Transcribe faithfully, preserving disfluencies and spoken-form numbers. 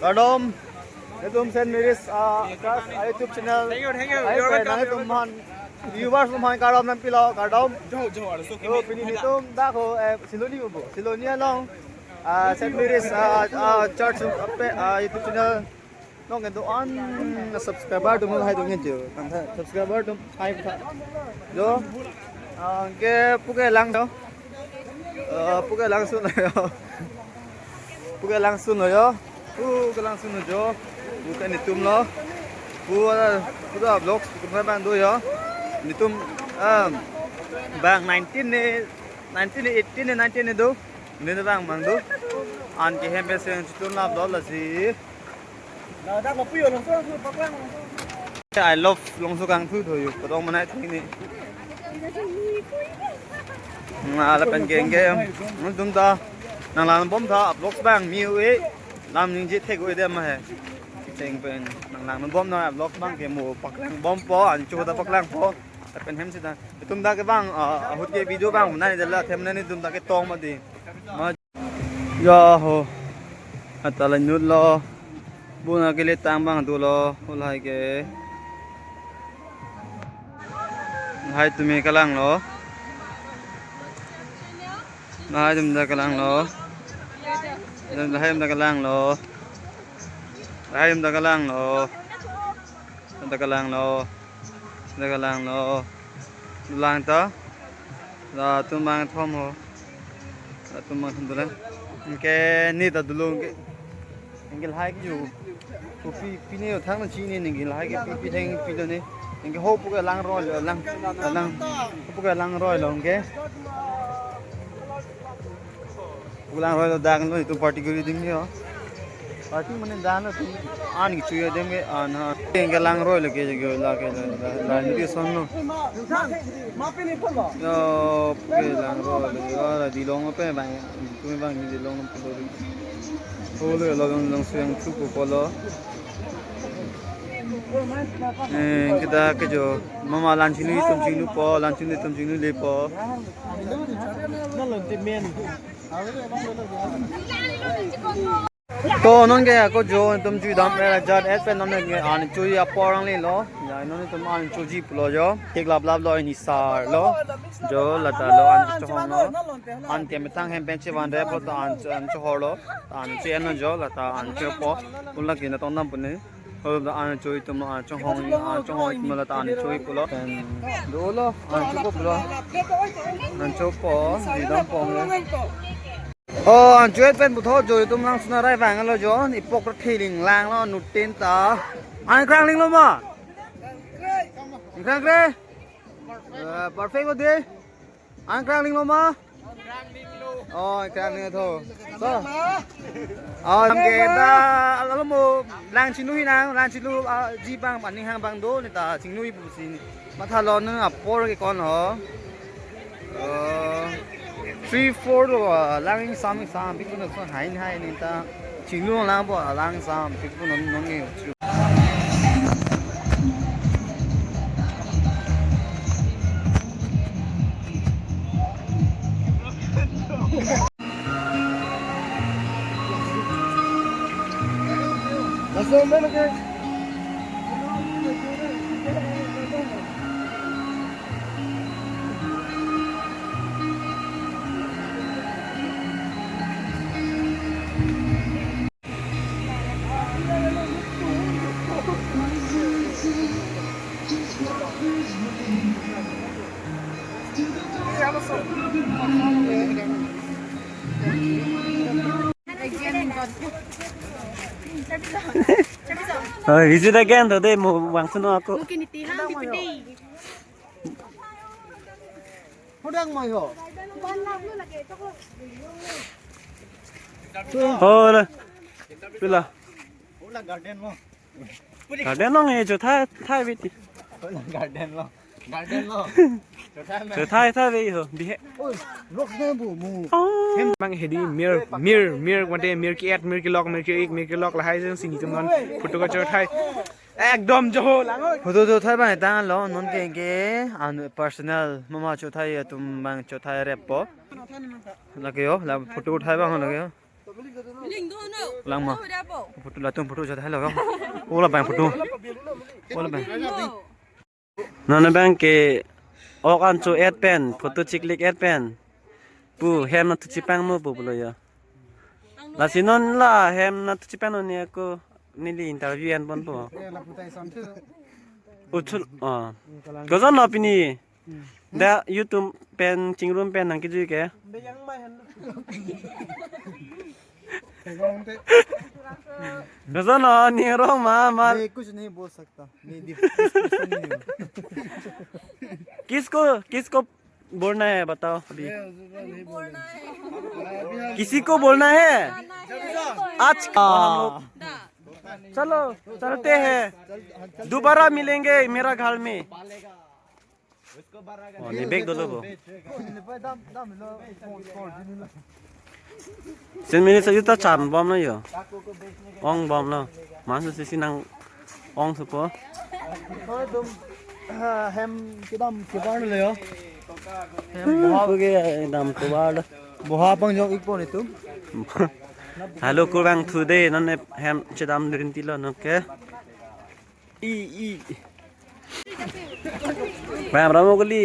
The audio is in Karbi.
Kardom, netum Saint Mary's, ah, Church, ah, YouTube channel. Thank you, thank you. Ai, you're pe, welcome, nang netum you're man, viewers netum man kardom nangpilo, kardom. Jo, jo, are so. So, pini netum dak ho, eh, Siloni ko, Siloni along, ah, Saint Mary's, ah, ah, Church, ah, pe, ah, YouTube channel. Nong kedo-an subscriber atum lahai atum ngen jo. Nang subscriber atum hai tha. Jo. Ah, ke puke lang jo. Ah, puke langsun jo. Puke langsun jo. Puke langsun jo. Puke netum lo. Pu, ah, pu ta vlogs pu ta bang do jo. Netum, um, bang nineteen ne, nineteen ne, eighteen ne, nineteen ne do. Ne bang bang do. Anke hem pe seng chitun lap do lasi. Ladak lo puyo Longso Kangthu paklang. I love Longso Kangthu tho yo. Patong manai thini. Na lapen geng geng. Nang tum ta nang lang bom tha vlogs bang mi ue. Lam ningje thek ue dem he. Cheng pen nang lang bom na vlogs bang ke mo paklang bompo, an chu ta paklangpo. Lapen hem sita. Tum ta ke bang, ah, ahut ke video bang nai jala them nani tum ta ke tong ma di. Ma Ya ho. Ata la nut lo. Buna ke letang bang tu lo. Ulai ke. Hai tumi kalang lo. Hai tum da kalang lo. Hai tum da kalang lo. Hai tum da kalang lo. Da kalang lo. Da kalang lo. Lang ta. Latum bang thom ho. Latum bang thom dolang. Anke ne ta dolo anke. Anke lahai ke yo. Kopi pine yo thang na chini ne anke lahai ke pi pi thang pilo ne. Anke ho puke lang roi lo lang. Lang. Ho puke lang roi lo anke. Pulang roi lo dak lo itum party guri ding yo. Party mane dan lo tum an ki chuyo dem ke an ha. Anke lang roi lo ke ke la ke la la ni son lo. Yo ke lang roi lo yo la di long pe bang tu bang di long pe lo. Ho lo lo long long suyang chu ko ko lo. Eh, kita ke jo mama lan chini tum chingnu po, lan chini tum chingnu le po. To non ke ako jo tum ju dam era jat et pen non ke an chu ya porang le lo. Ya non tum an chu ji pulo jo. Kek lap lap lo ini sar lo. Jo lata lo an chu hong lo. An ke metang hem pen che van re po ta an an chu hor lo. An che an jo lata an che po. Ula ke na tong dam pune. Ho da an chu itum an chu hong an chu hong itum lata an chu pulo. Pen do lo an chu po pulo. An chu po di dam po. Oh, an chuet pen puthot jo itum lang suna rai vang lo jo, ni pok ra thiling lang lo nutin ta. An krang ling lo ma? An krang kre? Eh, perfect lo de. An krang ling lo ma? Oh, an krang ling tho. So. Oh, lam ke ta alo mo lang chinu hi nang, lang chinu, ah, ji bang, ani hang bang do, ni ta chinu hi pusi ni. Matha lo nu apor ke kon ho. Oh, three, four lo, ah, lang ingsam ingsam, pi kun so hai hai ni ta. Chinglu lang po, ah, lang ingsam, pi kun non non nge. Oh, is it again today? Mo wang suno ako. Hudang mai ho. Oh, la. Pila. Hula garden mo. Garden long e jo thai thai bit. Hula garden lo. Garden lo. Jo thai thai bit ho. Bihe. Oi, lok ne bu mu. Oh. Bang hedi mir mir mir wante mir ki et mir ki lok mir ki ik mir ki lok lahai jeng sini teman. Photo ka jo thai. Ekdom jo ho lang oi. Photo jo thai bang tang lo non ke ke an personal mama jo thai atum bang jo thai rep po. Lake yo, la photo uthai bang lake yo. Lang ma. Photo latum photo jat hai lo. Ola bang photo. Ola bang. Nona bang ke ok ancho et pen, photo chiklik et pen. Pu hem na thuchipang mo pu pulo yo. Lasi non la hem na thuchipang non ni ako neli interview en ponpo. Uchul, oh. Koson lo pini. Da YouTube pen chingrum pen nang kiju ke. Koson lo ni rong ma ma. मैं कुछ नहीं बोल सकता। मैं डिफ-, डिस्कशन नहीं हूँ। किसको, किसको बोलना है बताओ अभी। किसी को बोलना है? आज हम लोग, चलो चलते हैं, दोबारा मिलेंगे मेरा घर में। Oh, ni bag dolo bo. Sen minute sa juta chan bom na yo. Ong bom na. Mansu sisi nang ong supo. Hem kedam kebar lo yo. Hem boha ke dam kebar lo. Boha pang jok ik pon itum. Hello kurang today non hem chedam rinti lo no ke. I, i. Ram ram kali.